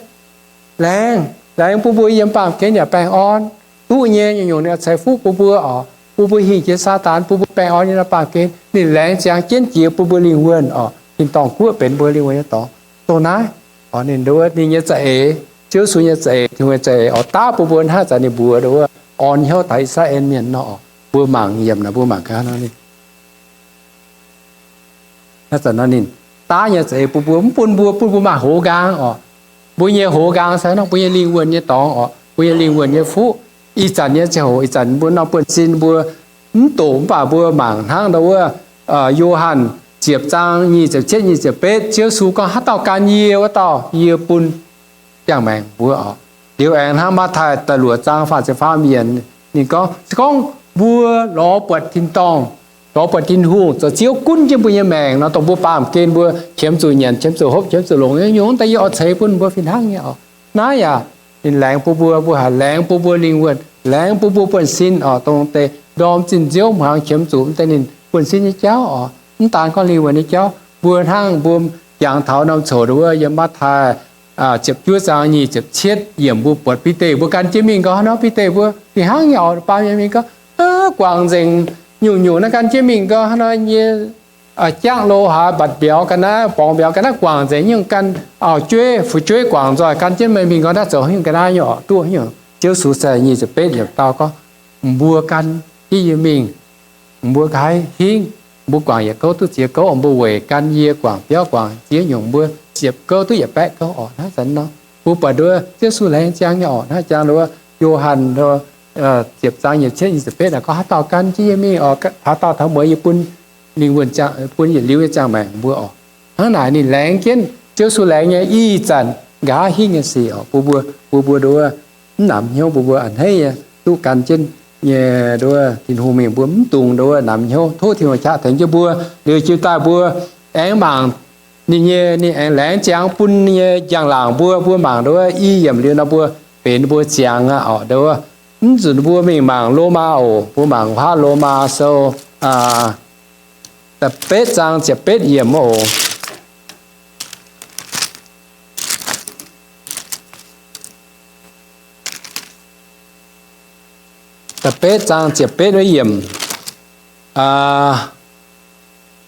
Laengz, laengz bun mbuo yiem baamh gen yaac baengh orn. Duqv nyei nyungc-nyungc ninh ceix fuqv bun mbuo oc, bun mbuo hingh jiex Saadaan, bun mbuo baengh orn nyei nor baamh gen. Ninh laengz ziangx jienv jiex bun mbuo lingh wuonh oc. Ninh dorngc guoqv benx mbuo lingh wuonh nyei dorngx. Dongh naaiv oc, ninh nduov ninh nyei za'eix, Ziouv Yesu nyei za'eix, Tin-Hungh nyei za'eix oc, daav bun mbuo hnangv zanc ninh mbuox nduov wuov orn hnyouv taux I^saa^laa^en Mienh nor oc. Mbuo mangc yiemc naaic, mbuo mangc gaax nor ninh hnangv zanc nor ninh daav nyei za'eix bun mbuo, mv bun mbuo, bun mbuo maaih hoz nqaang oc. Mbuo nyei hoz nqaang se nor mbuo nyei lingh wuonh nyei dorngx oc. mbuo nyei lingh wuonh nyei fuqv. Ih zanc nyei ziangh hoc, ih zanc mbuo norm buonv-sin mbuo mv doqc, mv baac mbuo mangc hnangv ndau wuov Yo^han ziepc zaang nyic ziepc cietv, nyic ziepc betv, Ziouv Yesu gorngv, haaix dauh gan yie, wuov dauh yie bun ziangh maengc mbuo oc. Liuz aengx hnangv Matv^taai da'luoqc zaang faah ziepc faam yiemc, ninh gorngv, se gorngv mbuo lorz buatc tin-dorngh, lorz buatc Tin-Hungh zoux Ziouv gunv jienv mbuo nyei maengc nor, dongh mbuo baamh gen mbuo qiemx zuqc nyanc, qiemx zuqc hopv, qiemx zuqc longc nyei nyungc, daaih yie oix ceix bun mbuo fih hnangv nyei oc. Naaiv yaac ninh laengz bun mbuo, mbuo haih laengz bun mbuo lingh wuonh, laengz bun mbuo buonv-sin oc, dongh deix ndorm zinh nziouv hmuangx qiemx zuqc deix ninh buonv-sin nyei jauv oc. Mv daan gorngv lingh wuonh nyei jauv, mbuo hnangv mbuo jangx taux norm coc ndau wuov yiem Matv^taai ziepc juov zaang nyic ziepc cietv yiemc, mbuo buatc Bide mbuo gan jienv mingh nqoi nor, Bide mbuo fih hnangv nyei oc, baamh mienh mingh gorngv, guangc nzengc nyungc-nyungc naaiv gan jienv mingh nqoi nor, nyei jangv lo haaix, mbatc mbiauz ga'naaiv, borngz mbiauz ga'naaiv, guangc nzengc nyungc, gan auv-jueiv fu'jueiv guangc nzoih gan jienv meih mingh nqoi naaiv, zoux haaix nyungc ga'naaiv nyei oc, duqv haaix nyungc. Ziouv Yesu se nyic ziepc betv yiemc dau gorngv, mbuo gan jienv yie mingh, mbuo nqa'haav hingv, mbuo guangc yietc gouv duqv ziex gouv, mbuo weic gan yie guangc biauv guangc ziex nyungc, mbuo ziepc gouv duqv yietc baeqv gouv oc. Naaiv zanc nor, mbuo buatc ndau wuov Ziouv Yesu laengz ziangx nyei oc. Naaiv ziangx ndau wuov Yo^han ziepc zaang nyic ziepc cietv, nyic ziepc betv naaic gorngv, haaix dauh gan jienv yie mingh oc, haaix dauh taux mueiz yie bun ninh wuonh, bun yietc liuz nyei ziangh maengc mbuo oc. Hnangv naaic ninh laengz jienv, Ziouv Yesu laengz nyei ih zanc nqa'haav hingv nyei sic oc. Mbuo, mbuo, mbuo ndau wuov mv namx hnyouv, mbuo, mbuo a'hneiv nyei duqv gan jienv nyei ndau wuov Tin-Hungh mingh, mbuo mv dungx ndau wuov namx hnyouv. Tov Tin-Hungh qaqv tengx jienv mbuo. Liuz jiu daaih mbuo aengx mangc ninh nyei, ninh aengx laengz ziangx bun nyei njang-laangc mbuo. Mbuo mangc ndau wuov i yiemc liuz nor, mbuo benx mbuo ziangx aqv oc. Ndau wuov mv nzunc mbuo mingh mangc Lomaa oc. Mbuo mangc haav Lomaa sou da'betv zaang ziepc betv yiemc oc. Da'betv zaang ziepc betv wuov yiemc.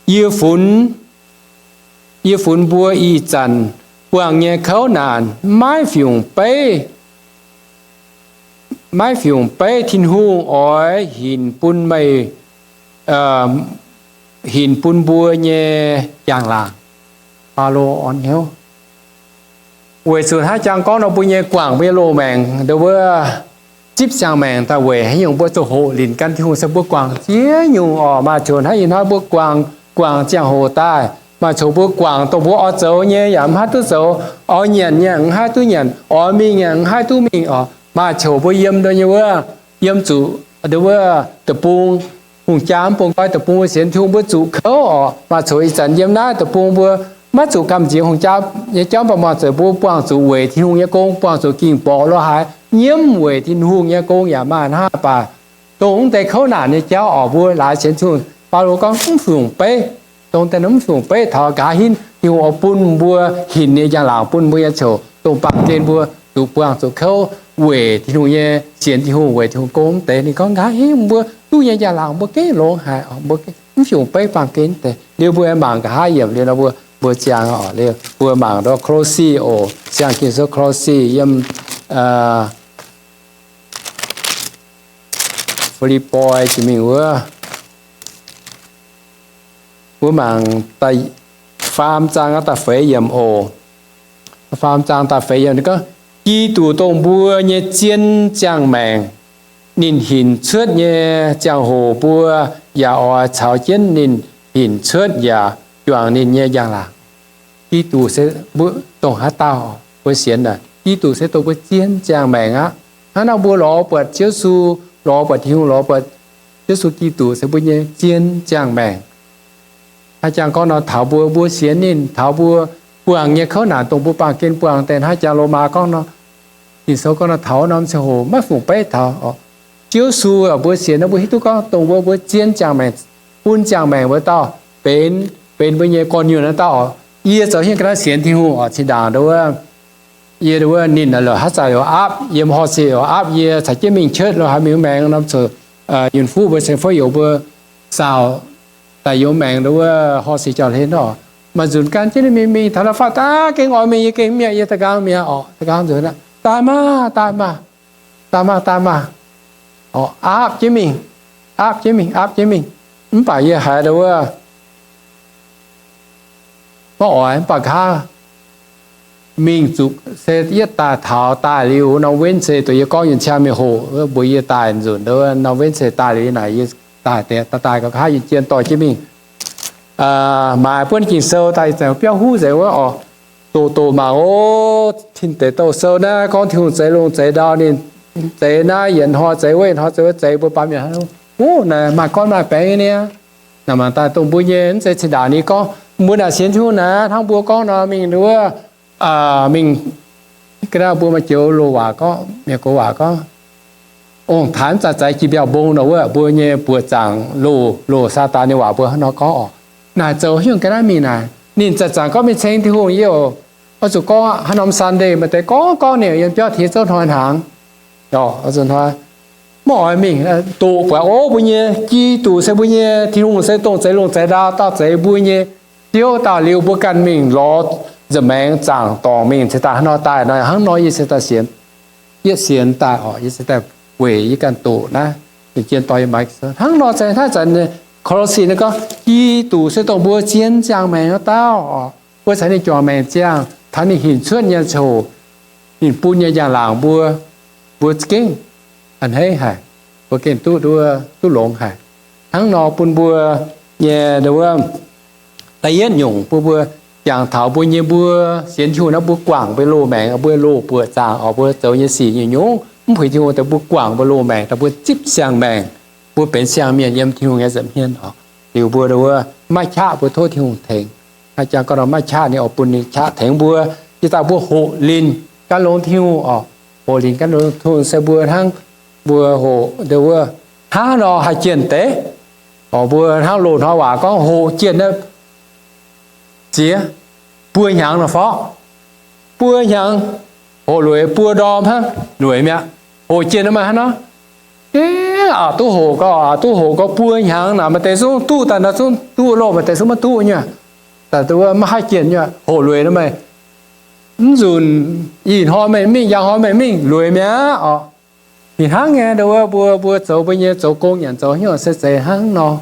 Yie funx, yie funx mbuo ih zanc buangh nyei kouv naanc maiv fingx beiv, maiv fingx beiv Tin-Hungh oix hinc bun meih, hinc bun mbuo nyei njang-laangc. Baulo orn hnyouv weic zuqc hnangv jangx gorngv nor, mbuo nyei guangc, mbuo nyei loz-maengc ndau wuov zipv ziangh maengc daaih weic haaix nyungc? Mbuo zoux hoqc linc gan Tin-Hungh se mbuo guangc ziex nyungc oc. Maaih coc hnangv ih hnoi mbuo guangc, guangc ziangh hoc daaih, maaih coc mbuo guangc dongh mbuo oix zoux nyei yaac mv haih duqv zoux, oix nyanc nyei mv haih duqv nyanc, oix mingh nyei mv haih duqv mingh oc. Maaih coc mbuo yiem ndau nyei wuov, yiem zuqc ndau wuov deic-bung, hungh jaa mv bun nqoi deic-bung mbuo sienx Tin-Hungh mbuo zuqc kouv oc. Maaih coc ih zanc yiem naaiv deic-bung mbuo maiv zuqc gamh nziex hungh jaa nyei jauv, mv baac maaih coc mbuo buangh zuqc weic Tin-Hungh nyei gong, buangh zuqc ging borqc lo haaix, nyiemv weic Tin-Hungh nyei gong yaac maaih hnangv. Mv baac dongh mv deix kouv naanc nyei jauv oc, mbuo laaix sienx Tin-Hungh, Baulo gorngv mv fungc beiv. Dongh deix mv fungc beiv taux nqa'haav hingv Tin-Hungh oix bun mbuo hinc nyei njang-laangc bun mbuo nyei coc, dongh baamh gen mbuo zuqc buangh zuqc kouv weic Tin-Hungh nyei, sienx Tin-Hungh weic Tin-Hungh gong mv deix. Ninh gorngv nqa'haav hingv mbuo duqv nyei njang-laangc mbuo gengh longx haic, mbuo mv fungc beiv baamh gen mv deix. Liuz mbuo mangc nqa'haav yiemc liuz nor, mbuo, mbuo ziangh oc. Liuz mbuo mangc ndau Ko^lo^si oc, siang-Ging-Sou Ko^lo^si yiem Fi^lipv^poi jiex mingh wuov, mbuo mangc da'faam zaang da'feix yiemc oc. Da'faam zaang da'feix yiemc ninh gorngv, Giduc dongh mbuo nyei zien ziangh maengc, ninh hinc cuotv nyei ziangh hoc mbuo yaac oix caux jienv ninh hinc cuotv yaac juangc ninh nyei njang-laangc. Giduc se mbuo dongh haaix dauh? Mbuo sienx naaic, Giduc se dongh mbuo zien ziangh maengc aqv. Hnangv nor mbuo lorz buatc Ziouv Yesu, lorz buatc Tin-Hungh, lorz buatc Yesu Giduc se mbuo nyei zien ziangh maengc. Hnangv jangx gorngv nor, taux mbuo, mbuo sienx ninh, taux mbuo buangh nyei kouv naanc dongh mbuo baamh gen buangh deix, hnangv jangx Lomaa gorngv nor, Ging-Sou gorngv nor, taux norm ziangh hoc maiv fungc beiv taux oc. Ziouv Yesu mbuo sienx nor, mbuo hiuv duqv gorngv dongh mbuo, mbuo zien ziangh maengc, bun ziangh maengc wuov dauh benx, benx mbuo nyei gorn-nyuonh wuov dauh oc. Yie zoux hingh ga'naaiv sienx Tin-Hungh oc. Zinh ndaangc ndau wuov, yie ndau wuov ninh lorqc haaix zanc oix aapv yiem Horh Se oc, aapv yie caux jienv mingh cuotv lo haaix mingh maengx norm coc, Yunh Fuqv mbuo, Cien Fuqv Youz mbuo, saauc daaih yiem maengx ndau wuov Horh Se jauv-hlen oc. Maaih nzunc gan jienv ninh mingh, mingh taux la'fapv daaih gengh oix mingh, yie gengh mv mi'aqv, yie da'nqaang mi'aqv oc. Da'nqaang nzunc, daaih maah, daaih maah, daaih maah, daaih maah oc. Aapv jienv mingh, aapv jienv mingh, aapv jienv mingh. Mv baac yie haiz ndau wuov maiv oix, mv baac nqa'haav mingh zuqc se yietv daaih taux daaih liuz norm Wednesday, dongh yie gorngv yie ciang mingh hoqc mbuox yie daaih nzunc norm Wednesday daaih liuz naaic, yie daaih, daaih gauh haav yie jien dorh jienv mingh maaiz buonv Ging-Sou daaih, biauv huv nzengc wuov oc. Doqc doqc mangc, o, tin deix doqc sou naaiv gorngv Tin-Hungh zeix lungh zeix ndau, ninh zeix naaiv yietc hnoi zeix wuov, yietc hnoi zeix wuov, zeix mbuo baamh mienh, o, naaic maaih gorngv maaih baengx nyei niaa. Naaic mangc daaih dongh mbuo nyei, mv zeiz cin-ndaangc ni gorngv mbuo naaic sienx Tin-Hungh naaic, hnangv mbuo gorngv nor mingh wuov, mingh ga'naaiv mbuo maaih joux loz-waac gorngv, mienh gox waac gorngv, ong-taaix mv zaaix zaix jiex mbiauh mbong nor wuov, mbuo nyei buoqc zaangc loz, loz Saadaan nyei waac mbuo hnangv nor gorngv oc. Naaic zoux haaix nyungc ga'naaiv mingh naaic, ninh zanc-zanc gorngv mingh ceng Tin-Hungh, yie oix zuqc gorngv hnangv norm Sunday maaih deix gorngv gorngv ninh yiem biauv tiex zouv hnoi hnaangx. Maiv oix mingh, doqc buatc, o, mbuo nyei Giduc se mbuo nyei Tin-Hungh, se dongh zeix lungh zeix ndau, dauh zeix mbuo nyei Ziouv, daaih liuz mbuo ganh mingh lorz nza'maengx zaangc dorngc mingh cingx daaih hnangv nor daaih nor, hnangv nor yie cingx daaih sienx, yietv sienx daaih oc, yie cingx daaih weic yie ganh doqc naaiv, jien dorh yie maaiz hnangv nor. Hnangv zanc Ko^lo^si naaiv gorngv Giduc se dongh mbuo zien ziangh maengc wuov dauh oc. Mbuo caux ninh juangc maengc ziangh, taux ninh hinc cuotv nyei ziangh hoc, ninh bun nyei njang-laangc mbuo, mbuo za'gengh a'hneiv haic, mbuo gengh duqv, duqv longx haic. Hnangv nor bun mbuo nyei wuov da'yietv nyungc bun mbuo jangx taux mbuo nyei, mbuo sienx Tin-Hungh naaiv mbuo guangc mbuo loz-maengc, mbuo loz buoqc zaangc oc, mbuo zoux nyei sic nyei nyungc mv puix Tin-Hungh, daaih mbuo guangc mbuo loz-maengc, daaih mbuo zipv siang-maengc, mbuo benx siang-mienh yiem Tin-Hungh nyei nza'hmien oc. Liuz mbuo wuov maiv qaqv mbuo tov Tin-Hungh tengx. Hnangv jangx gorngv nor maiv qaqv ninh oix bun ninh qaqv tengx mbuo. Yie daaih mbuo hoqc linh gan longx Tin-Hungh oc. Hoqc linh gan longx Tin-Hungh se mbuo hnangv mbuo hoqc wuov hnangv nor haih jienh deix. Oc, mbuo hnangv loz-hnoi waac gorngv hoqc jienh naaiv ziex, buo hnyangx nor forv. Buo hnyangx hoqc lueic buo ndorm hnangv, lueic mi'aqv. Hoqc jienh nor maaih hnangv nor. Aav duqv hoqc gau, aav duqv hoqc gau buo hnyangx naaic, maaih deix zungv duqv daaih nor zungv duqv loh, maaih deix zungv maiv duqv nyei. Daaih maiv haih jienh nyei, hoqc lueic nor meih mv nzunc ih hnoi meih mingh, njang hnoi meih mingh, lueic mi'aqv oc. Fih hnangv nyei, mbuo, mbuo, mbuo zoux mbuo nyei zoux gong nyanc zoux hnyouv se zeiz hnangv nor.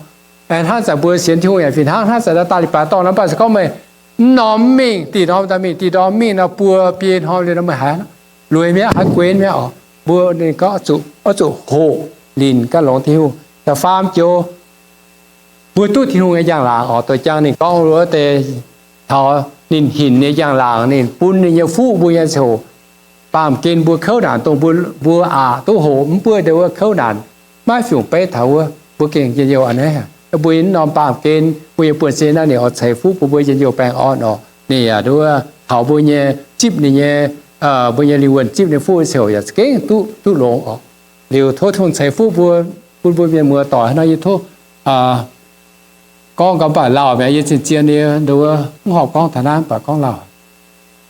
Hnangv zanc mbuo sienx Tin-Hungh yaac fih hnangv, hnangv zanc daaih daaih li baaix dorngh nor, mv baac se gorngv meih mv norm mingh, dih ndorm daaih mingh, dih ndorm mingh nor, buo biei hnoi liuz nor meih haiz lueic mi'aqv, haiz guenx mi'aqv oc. Mbuo ninh gorngv oix zuqc hoqc linh gan longx Tin-Hungh. Da'faam joux mbuo duqv Tin-Hungh nyei njang-laangc oc. Doix jang ninh gorngv wuov deix taux ninh hinc nyei njang-laangc, ninh bun ninh nyei fuqv mbuo nyei ziangh hoc. Baamh gen mbuo kouv naanc dongh mbuo, mbuo aqc duqv hoqc mv buov deix wuov kouv naanc, maiv fungc beiv taux wuov, mbuo gengh njien-youh a'hneiv. Mbuo nyei norm baamh gen, mbuo nyei buonv-sin naaiv ninh oix ceix fuqv bun mbuo njien-youh baengh orn oc. Ninh yaac nduov taux mbuo nyei zipv ninh nyei, mbuo nyei lingh wuonh zipv ninh fuqv ziouc yaac gengh duqv, duqv longx oc. Liuz tov Tin-Hungh ceix fuqv mbuo, bun mbuo mienh muoz doic nor, yie tov gorngv gau mv baac lauh mi'aqv, yie zien-zien nyei nduov mv horpc gorngv taux naaiv mv baac gorngv lauh.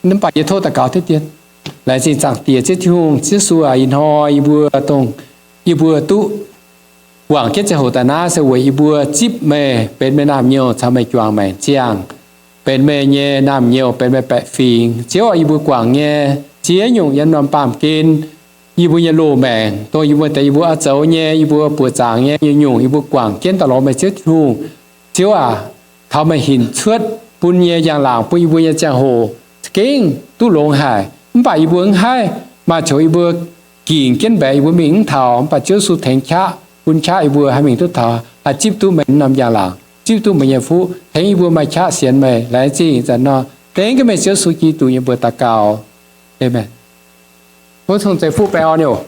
Mv baac yie tov daux gaux diqv dien. Laengz zingh Zaangc Diex Ziouv Tin-Hungh, Ziouv Yesu aac, ih hnoi yie mbuo dongh, yie mbuo duqv guangc jienv ziangh hoc daaih naaiv se weic yie mbuo zipv meih, benx meih naamh nyouz caux meih juangc maengc ziangh, benx meih nyei naamh nyouz, benx meih baeqc fingx. Ziouv aac, yie mbuo guangc nyei ziex nyungc yiem norm baamh gen, yie mbuo nyei loz-maengc, dongh yie mbuo deix yie mbuo oix zoux nyei, yie mbuo buoqc zaangc nyei nyungc-nyungc, yie mbuo guangc jienv daaih lorz meih Ziouv Tin-Hungh. Ziouv aac, taux meih hinc cuotv bun nyei njang-laangc bun yie mbuo nyei ziangh hoc za'gengh duqv longx haic. Mv baac yie mbuo mv haih maaih qongx yie mbuo gingc jienv mbaeqc yie mbuo mingh mv taux, mv baac Ziouv Yesu tengx qaqv, bun qaqv yie mbuo haih mingh duqv taux, haih zipv duqv meih norm njang-laangc, zipv duqv meih nyei fuqv, tengx yie mbuo maaih qaqv sienx meih. Laengz zingh zanc nor dengv jienv meih Ziouv Yesu Giduc nyei mbuox daux gaux. Aamen. Tov Tin-Hungh ceix fuqv baengh orn oc.